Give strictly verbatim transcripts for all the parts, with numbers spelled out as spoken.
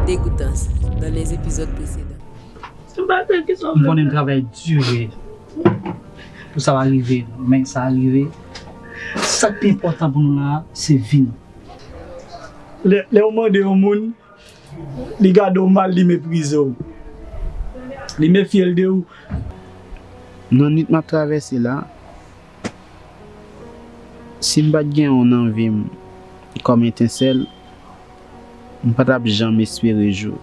Dégoûtance dans les épisodes précédents. M konnen m travay di pou sa va rive, men sa rive. Sa k pi enpòtan pou nou la, se vi nou. Lè, lè w mande yon moun, li gade w mal, li meprize w. Li mefye l de ou. Nan nwit m ap travèse la, si m pa t gen w nan vi m kòm etensèl, m pa t ap janm espere jou.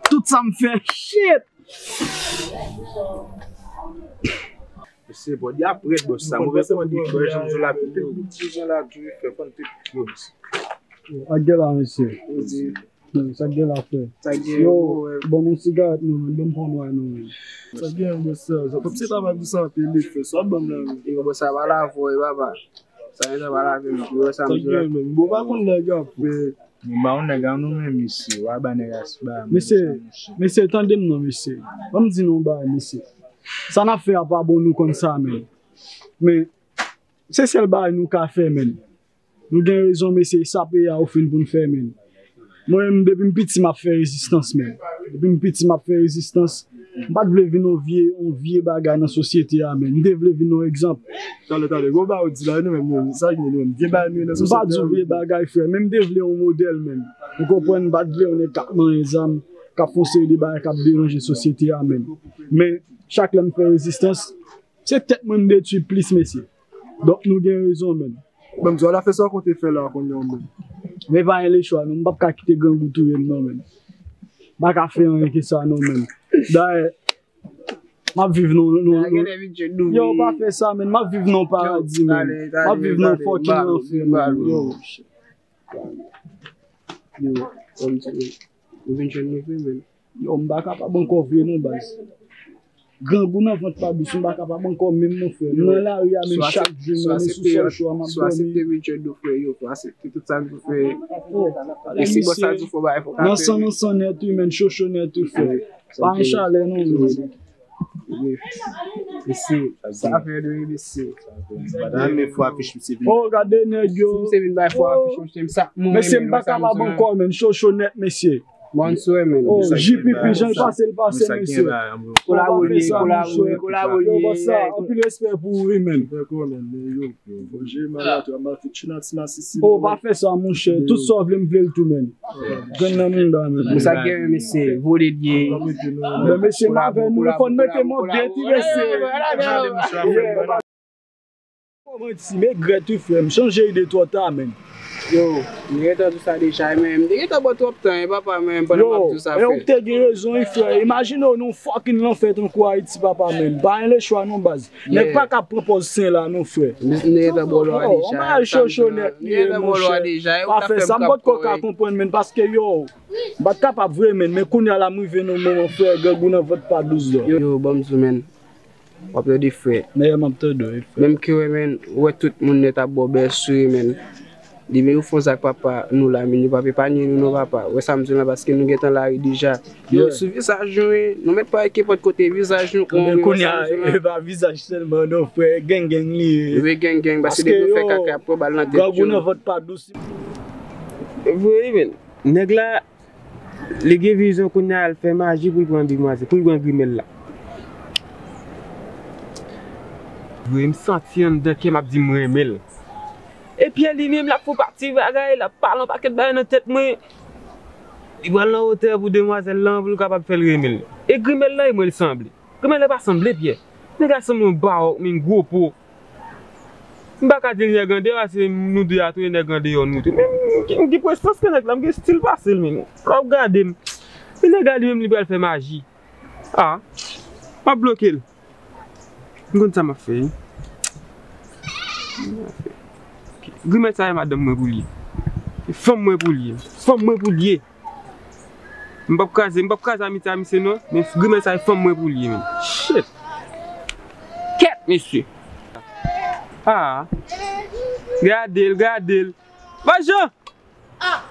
Tout sa m fè, shit! Mesye, bòdya ap rèd, bòs sa. Mwen panse mwen di bòs jan m sou la, tout ti jan la, tou fè fann tout bòs. Ak gen la, mesye. Sa gen la, frè. Yo, ban m yon sigarèt non, men ban m pran yon non, men. Sa gen, bòs sa. Sa pap se travay pou sa, anpil efè. Sa ban m la, men. Yo, bòs sa, pa lave w, papa. Sa gen, sa pa lave m. Yo, sa m di la. Bon, pa konn nèg ap fè. Bon, ba yon nèg a nou, men, mesye. Wa ba nèg a si ba. Mesye, mesye, tande m non, mesye. Ban m di nou yon bagay, mesye. Sa n ap fè a pa bon, nou konn sa, men. Men, se sèl bagay nou ka fè, men. Nou gen rezon, mesye, e sa peyi a ofri n pou n fè, men. Mwen menm, depi m piti, m ap fè rezistans, men. Depi m piti, m ap fè rezistans. M pa t vle vin yon vye, yon vye bagay nan sosyete a, men. M te vle vin yon egzanp. Talè, talè, gon bagay ou di la, nou menm, nou menm, sa ki nou menm, vye bagay nou ye nan sosyete a. M pa di w vye bagay, frè, men m te vle yon modèl, men. Ou konprann, m pa t vle yon nèg k ap manyen zam, k ap fè yon seri de bagay k ap deranje sosyete a, men. Men, chak lè m fè rezistans, se tèt mwen m detwi plis, mesye. Donk, nou gen rezon, men. Ban m di w, ala fè sa w konte fè la kounye a, men. Men pa gen lechwa, non. M p ap ka kite grangou touye m, non, men. M pa ka fè anyen ke sa, non, men. Dayè, m ap viv non, non, non. Yo, pa fè sa, men. M ap viv non paradi, men. M ap viv non fucking lanfè, men. Yo. Yo, ban m di w. Ou vin jwenn nou vre, men. Yo, m pa kapab ankò vre non, baz. Grangou nan vant pa dous, m pa kapab ankò menm non, frè. M nan lari a menm chak jou, menm sou sòl cho a m ap dòmi. Swa aksepte Richard do frè yo, swa aksepte tout sa nou fè. E si bòs sa di fò bagay fò ka fè. Nan san, nan san nèt wi, menn, cho cho nèt wi, frè. Pa gen chalè non, menn. Mesye, sa fè de wi, mesye. Pa ta renmen fò afich misye vin. Oh, gade nèg yo. Si misye vin bay fò afich misye, m sa mouri. Mesye, m pa kapab ankò, menn. Cho cho nèt, mesye. Mwen sou, menn. Oh, J P P, jan l pase, l pase, mesye. Kolabo li ye, kolabo li ye, kolabo li ye. Yo, bòs sa, anpil respè pou ou, wi, menn. Oh, pa fè sa, monchè. Tout sa w vle, m vle l tou, menn. Grenn nan mouda, menn. Mouda, mesye, vole li ye. Men mesye, m avè nou, fò n mete mòde ti mesye. Kòman ti, men grèt wi, frè m, chanje ide twò ta, menn. Yo, m te gentan di w sa deja, men m te gentan ba w twòp tan, e papa, men pandan m ap di w sa, frè. Yo, e ou te gen rezon, wi, frè. Imajine w nan yon fucking lanfè tankou Ayiti, papa, menn. Pa gen lechwa, non, baz. Nèg pa ka pran pòz sen la, non, frè. M te gentan ba w lwa deja. Yon bagay cho cho nèt li ye, monchè. Pa fè sa, m potko ka konprann, menn, paske, yo, m pa t kapab vre, menn. Men kounye a la, m rive nan moman, frè, grangou nan vant pa dous, non. Yo, yo, ban m di w, menn. W ap tande, frè. Mèyè, m ap tande w, frè. Menm ke wè, menn, ou wè tout moun nèt ap ba w bèl souri, menn. Depi ou fè yon zak, papa, nou la, men nou p ap epanye nou non, papa. Ou wè sa m di w la, paske nou gentan lari deja. Yo, sou vizaj nou, wi. Nou mèt pa kenpòt kote vizaj nou. Kounye a, e pa vizaj sèlman non, frè. Gang gang li ye. Wi, gang gang, paske depi yo fè kaka, y ap pran bal nan tèt yo. Grangou nan vant pa dous. Vre, menn. Nèg la, li gen vizyon kounye a, l fè maji pou l pran demwazèl, pou l pran grimèl la. Vre, m santi anndan kè m ap di m renmen l. Epi li menm, l ap fè yon pati bagay, l ap pale yon pakèt bagay nan tèt mwen. Li pral nan wotè pou demwazèl lan, pou l kapab fè l renmen l. E grimèl la, e mwen l sanble. Grimèl la pa sanble, Pyè. Nèg la sanble yon bawòk, men gwo po. M pa ka di l nèg andeyò, paske nou de a tou, e nèg andeyò nou tou. Men m gen, m gen prestans ke nèg la, m gen estil pase l menm. Lè w gade m, men nèg la li menm li pral fè maji. Ah, m ap bloke l. M konn sa m ap fè, wi. Grimès sa e madanm mwen pou l ye. E fanm mwen pou l ye. Fanm mwen pou l ye. M p ap kraze, m p ap kraze amitye a misye non, men grimès sa e fanm mwen pou l ye, men. Shit. Kèt, mesye. Ah. Gade l, gade l. Vajan! Ah!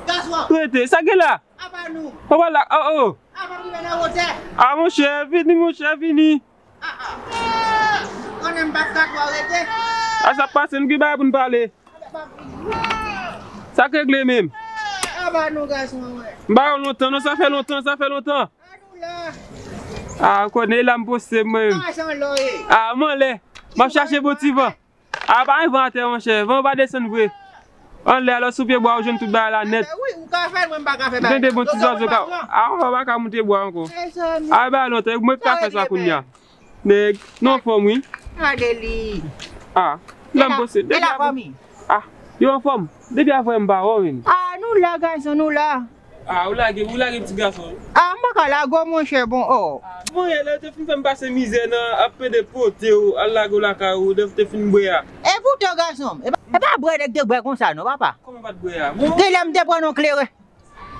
Gazman! Rete, sa gen la? Apa nou! Papa la, oh, oh. Apa nou rive nan wotè! Ah, monchè, vini, monchè, vini. Ah, ah. Konnen m pa t ka twò rete. A sa k pase, nou gen bagay pou n pale. Sa k regle menm? Apa nou, gazman, wè. M ba yo lontan, non, sa fè lontan, sa fè lontan. Ah, nou la. Ah, ou konnen la m poste mwen. Ah, se anlè w ye. Ah, m anlè. M ap chache bon ti van. Ah, pa gen van atè, monchè. Van an pa desann vre. Anlè, alò, sou pye bwa, ou jwenn tout bagay la nèt. Wi, ou ka fè l, mwen m pa ka fè bagay. Tande bon ti zwazo ka. Ah, ou pa ka moute bwa ankò. Ah, ba lontan, mwen ki ka fè sa kounye a. Nèg, nou anfòm, wi. Gade li. Ah, lè m poste. E la fanmi? Ah, yo anfòm. Depi avè m pa wè w, men. Ah, nou la, gazman, nou la. Ah, ou lage, ou lage ti gason. Ah, m pa ka lage w, monchè, bon, oh. Ah, bon, lè w te fin fè m pase mizè nan ap pede pote w, al lage w lakay ou, lè w te fin bwè a. E poutan, gazman, e pa, e pa bwè nèg te bwè konsa, non, papa. Kòman pa t bwè a? Bon. Te lè m te pran yon kleren.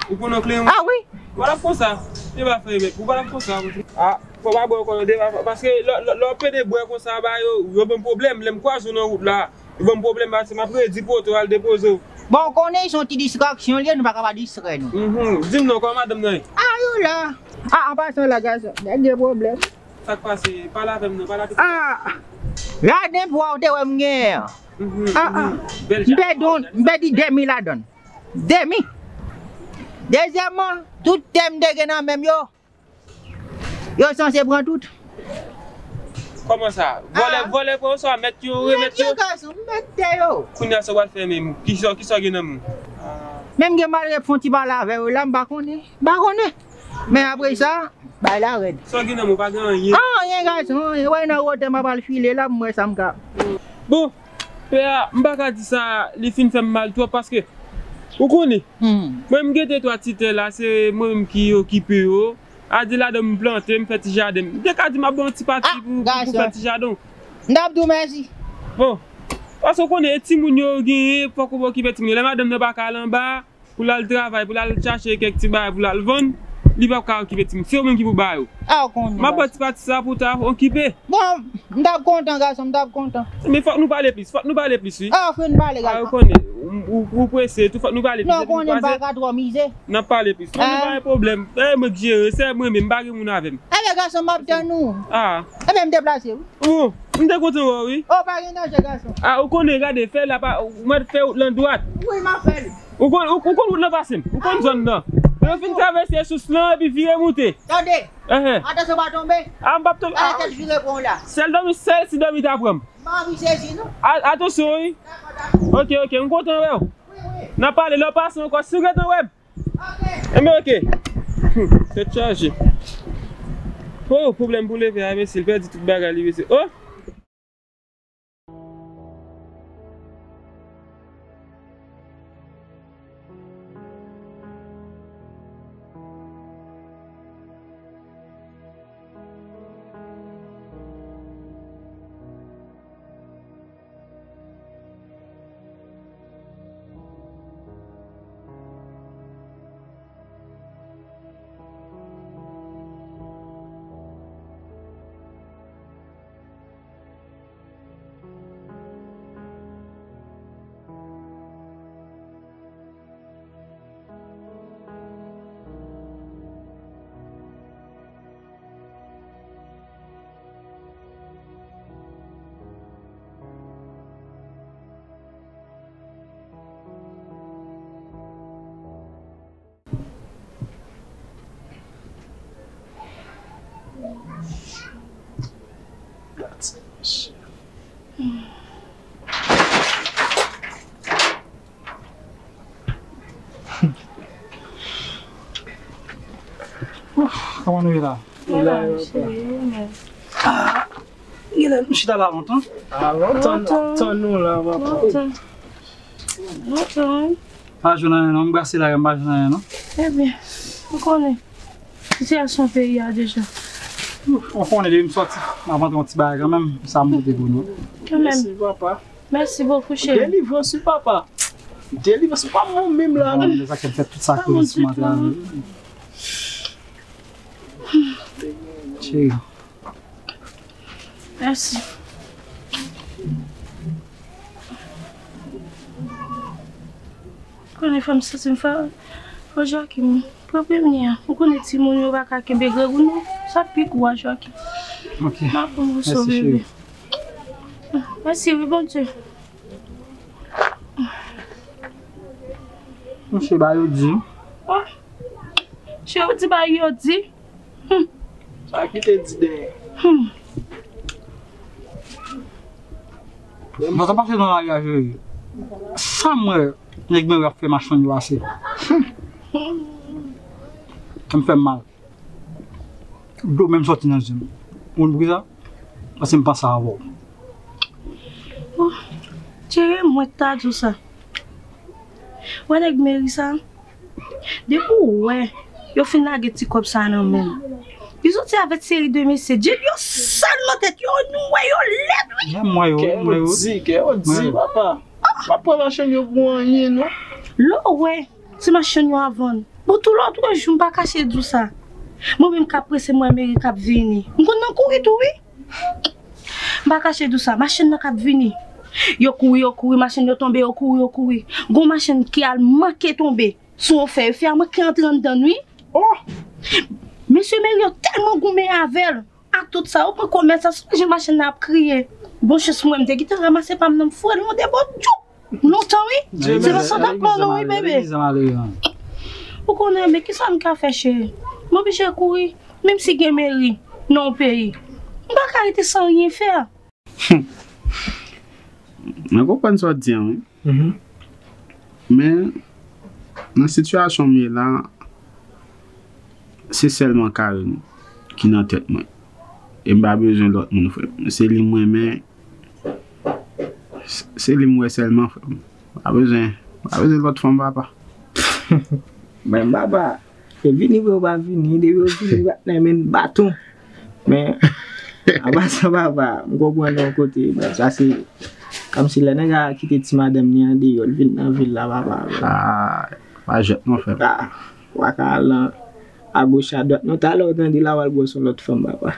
Ou pran yon kleren? Ah, wi. Ou pa t ap konsa. E pa fè, mèt, ou pa t ap konsa. Ah, fò pa bwè ankò, non, paske lè, lè, lè w pede bwè konsa, ba yo, yo ban m pwoblèm, lè m kwaze w nan wout la. Li ban m pwoblèm, paske m ap redi pou oto al depoze w. Bon, ou konnen se yon ti distraksyon li ye, nou pa ka pa distrè nou. Mhm. Di m non, kòman madanm nan ye? Ah, yo la. Ah, an pasan la, gazman, nèg gen pwoblèm. Sa k pase? Pale avè m non, pale avè m. Ah, ladan pou ou te wè m genyen an. Mhm, ah, ah. M pèdi, m pèdi de mil ladan l. De mil. Dezyèmman, tout tè m te gen nan men m yo, yo sanse pran tout. Kòman sa? Vòlè, ah, vòlè pran yo, sa mèt yo remèt yo? Mèt yo, gazman, m mèt tè yo. Kounye a sa w al fè menm? Kisa, kisa w gen nan men w? Ah. Men m gen malgre fon ti pale avè yo la, m pa konnen. M pa konnen. Men apre sa, bay la rèd. Sa w gen nan men w, pa gen anyen? Anyen, gazman, anyen. Wè nan wotè m ap al file la, m wè sa m ka. Bon, pè a, m pa ka di sa, li fin fè m mal twòp paske, ou konnen, hmm, mwen m gen de twa ti tè la, se mwen menm ki okipe yo. A di ladan m plante, m fè ti jaden. M te ka di m ap ba w yon ti pati pou, pou, pou fè ti jaden w. M t ap di w mèsi. Bon, paske w konnen, e timoun yo genyen, fòk ou okipe timoun yo. Lè madanm nan pa ka al anba, pou l al travay, pou l al chache kèk ti bagay pou l al vann, li p ap ka okipe timoun. Se ou menm ki pou ba yo. A, ou konnen. M ap ba w ti pati sa pou w ta okipe. Bon, m t ap kontan, gazman, m t ap kontan. Men fòk nou pale plis, fòk nou pale plis, wi. A, fòk nou pale, gazman. A, ou konnen, ou, ou, ou prese, tou fòk nou pale plis. Non, ou konnen m pa ka twò mize. N ap pale plis. Non, nou pa gen pwoblèm. E mwen k jere, se mwen menm, m pa gen moun avè m. Ebyen, gazman, m ap tann ou. A. Ebyen, m deplase, wi. O, m te kontan wè w, wi. O, pa gen danje, gazman. A, ou konnen, gade, fè la pa, ou mèt fè wout lan dwat. Wi, m ap fè l. Ou konn, ou, ou konn wout lan pase m. Ou konn zòn nan. Lè w fin travèse sous lan, epi vire moute. Tande. Enhen. Atansyon pa tonbe. A, m p ap tonbe. Gade tèt vire pran w la. Sèl dòmi, sèl si dòmi ta pran m. M pa anvi sezi, non. A, atansyon, wi. Dakò, dakò. Oke, oke, m kontan wè w. Wi, wi. N ap pale, lè w pase ankò, si w gentan wè m. Oke. Enben, oke. Tèt chaje. O, pwoblèm pou leve a, mesye, l pèdi tout bagay li, mesye. O! Kòman nou ye la? Genlè nou chita la lontan? A, lontan, lontan. Tann nou la, papa. Lontan. Lontan, wi. Pa jwenn anyen non, m brase la, m pa jwenn anyen non. Ebyen, ou konnen. Sitiyasyon peyi a deja. Ou konnen depi m sòti, m ap antre yon ti bagay kanmenm, sa m pote pou nou. Kanmenm. Mèsi, papa. Mèsi bokou, cheri. Delivrans, wi, papa. Delivrans, pa mwen menm la, non. Bon, sa k fè tout sakrifis m antre avè l. Cheri. Mèsi. Konnen fò m santi m fò, fò Joakim pran premye a. Ou konnen timoun yo pa ka kenbe grangou non. Sa pi gwo a Joakim. Ok. M ap pran pou sove bebe. Mèsi, wi, Bondye. Monchè, ba yo di. Oh. Chè, ou di ba yo di. Hmm. Sa ki te di dèyè. Hmm. Mwen sa pase nan lari a, cheri. Sa m wè, nèg mwen ap fè machann yo ase. Hmm. Sa m fè m mal. Dlo menm sòti nan je m. Ou konn poukisa? Paske m panse avè w. Oh, cheri, mwen ta di w sa. Wè nèg meri sa? Depi w wè yo fin lage ti kòb sa nan men l, li soti avèk seri de mesye. Djil yo sal nan tèt yo, nwè yo lèd, wi. Kè yo di, kè yo di, papa. M ap pran machann yo pou anyen, non. Lè w wè ti machann yo a vann. Bon, tou lòt jou, m pa kache di w sa. Mwen menm k ap prese, m wè meri k ap vini. M konn nan kouri tou, wi. M pa kache di w sa, machann nan k ap vini. Yo kouri, yo kouri, machann yo tonbe, yo kouri, yo kouri. Gon machann ki al manke tonbe sou yon fè, fè a manke antre anndan l, wi. Oh! Mesye meri yo tèlman goumen avè l. Ak tout sa, ou pran kòmès sa, sonje machann nan ap kriye. Bon chans mwen, m te gentan ranmase pa m nan, m foure l yon de bò, tchou! Lontan, wi. Se nan santa plan nou, wi, bebe. Ou konnen, men kisa m ka fè, cheri? M oblije kouri, menm si gen meri nan yon peyi. M pa ka rete san anyen fè. Mwen konprann sa w di an, wi. Mhm. Men, nan sitiyasyon m ye la, se sèlman Karen ki nan tèt mwen. E m pa bezwen lòt moun, frè m. Se li m renmen. Se li m wè sèlman, frè m. Pa bezwen, pa bezwen lòt fanm, papa. Men papa, e vini vre ou pa vini, depi ou vini, patnè, men baton. Men, apa sa, papa, m konprann yon kote. Men sa se kòmsi lè nèg la kite ti madanm li andeyò, l vin nan vil la, papa. Ah, pa jwèt non, frè m. Ah, w pa ka al nan agoch adwat non. Talè ou tande l ap al bwè sou lòt fanm, papa.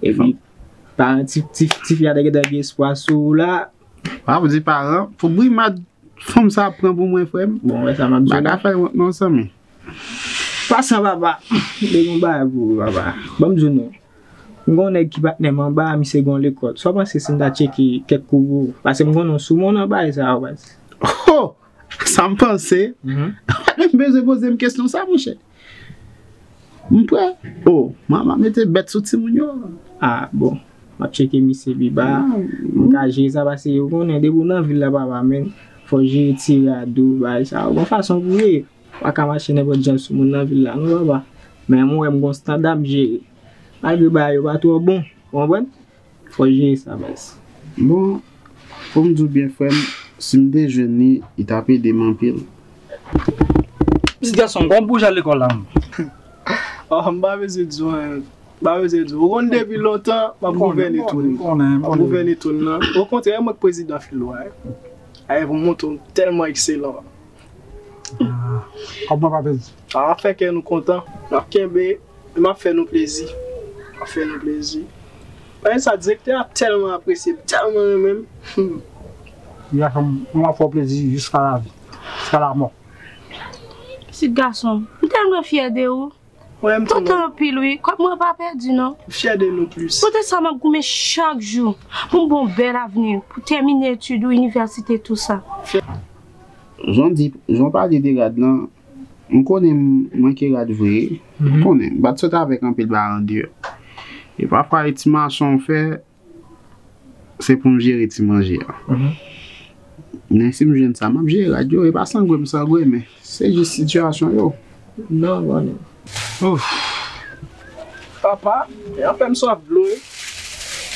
Epi, paran ti, ti, tifi a te gentan gen espwa sou ou la. Pa pou di paran, pou brimad fanm sa ap pran pou mwen, frè m. Bon, wè sa m ap di w la. Pa ka fè wont non, zanmi. Pasan, papa, m te gen yon bagay pou ou, papa. Ban m di w non. M gen yon nèg ki patnè m anba, misye gen yon lekòl. Sa w panse si m ta tcheke kèk kou pou ou? Paske m konnen w sou mòn nan bagay sa yo, baz. Oh! Sa m panse? Mhm. M bezwen poze m kesyon sa, monchè. M prè. Oh, manman mete bèt sou timoun yo. Ah, bon. M ap tcheke misye pi ba. Ah, m ka jere sa paske ou konnen depi w nan vil la, papa, men fò w jere ti rad ou, bagay sa yo. Gon fason pou w ye. Ou pa ka mache nenpòt jan sou moun nan vil la, non, papa. Men mwen, m gon standa m jere. Malgre bagay yo pa twò bon, ou konprann? Fò jere sa, baz. Bon, pou m di w byen, frè m, si m te jwenn li, li t ap ede m anpil. Pitit gason m, kòman pou w al lekòl la menm? Oh, m pa bezwen di w anyen. M pa bezwen di w. Ou konn depi lontan, m ap gouvène tou. M ap gouvène tou nan. Okontrè, mwen k prezidan Filo a, wi. Ayè pou montre w tèlman ekselan. Ah, kòb mwen pa pèdi. Sa ap fè kè nou kontan. N ap kenbe, e m ap fè nou plezi. M ap fè nou plezi. Paske sa, direktè a tèlman apresye m, tèlman renmen m. Hmm. Li a fè m, mwen m ap fè w plezi jiska lavi, jiska lamò. Pitit gason m, m tèlman fyè de ou. Mwen menm tou. Kontan anpil wi, kòb mwen pa pèdi non. M fyè de nou plis. Poutèt sa m ap goumen chak jou pou m ba w yon bèl avni, pou tèmine etid ou, inivèsite, tou sa. Jan w di, jan w pale de rad lan, m konnen m manke rad vre. Mhm. M konnen, m pa t sot avèk anpil bagay andeyò. E pafwa, e ti machann w fè, se pou m jere ti manje a. Mhm. Men si m jwenn sa, m ap jere rad yo, e pa sangwe m sangwe, men se jis sitiyasyon yo. Non, konnen. Ouf. Papa, e anpè m swaf dlo, wi.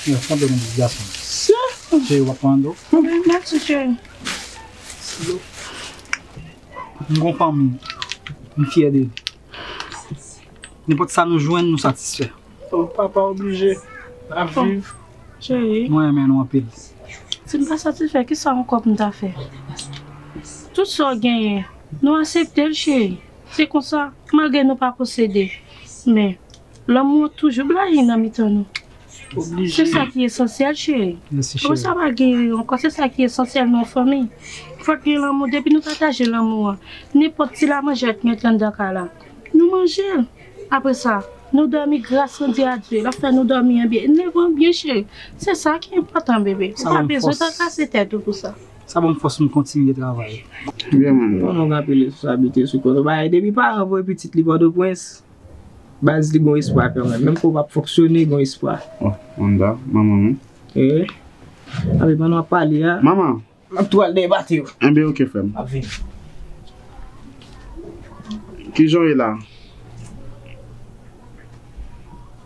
Yon fon de moun gason. Se. Cheri, w ap pran dlo? Mèsi, cheri. M gon fanmi. M fyè de li. Nenpòt sa nou jwenn, nou satisfè. Oh, papa oblije ap viv. Cheri, mwen renmen nou anpil. Si m pa satisfè, ki sa ankò pou m ta fè? Tout sa w genyen, nou aksepte l, cheri. Se konsa, malgre nou pa posede. Men, lanmou an toujou blayi nan mitan nou. Se sa ki esansyèl, cheri. Mèsi, cheri. Sa pa gen ankò, se sa ki esansyèl nan yon fanmi. Fòk gen lanmou, depi nou pataje lanmou an. Nenpòt ti lamanjè ki antre anndan kay la, nou manje l. Apre sa, nou dòmi gras randi a Dye. L ap fè nou dòmi an byen. Leve w byen, cheri. Se sa ki enpòtan, bebe. Ou pa bezwen trakase tèt ou pou sa. Sa ban m fòs pou m kontinye travay. Byen, manman. Konnen w gen anpil responsabilite sou kont ou. Bagay, depi paran voye pitit li Pòtoprens, baz, li gon espwa kanmenm. Menm ke w p ap fonksyone, gon espwa. Oh, Wanda, manman mwen. Wi. Anben, pandan w ap pale a. Manman. M ap tou al dèyè bati yo. Enben, oke, frè m. M ap vini. Kijan w ye la?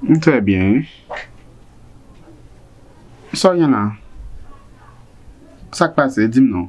M trè byen, wi. Sa w gen la? Sa k pase? Di m non.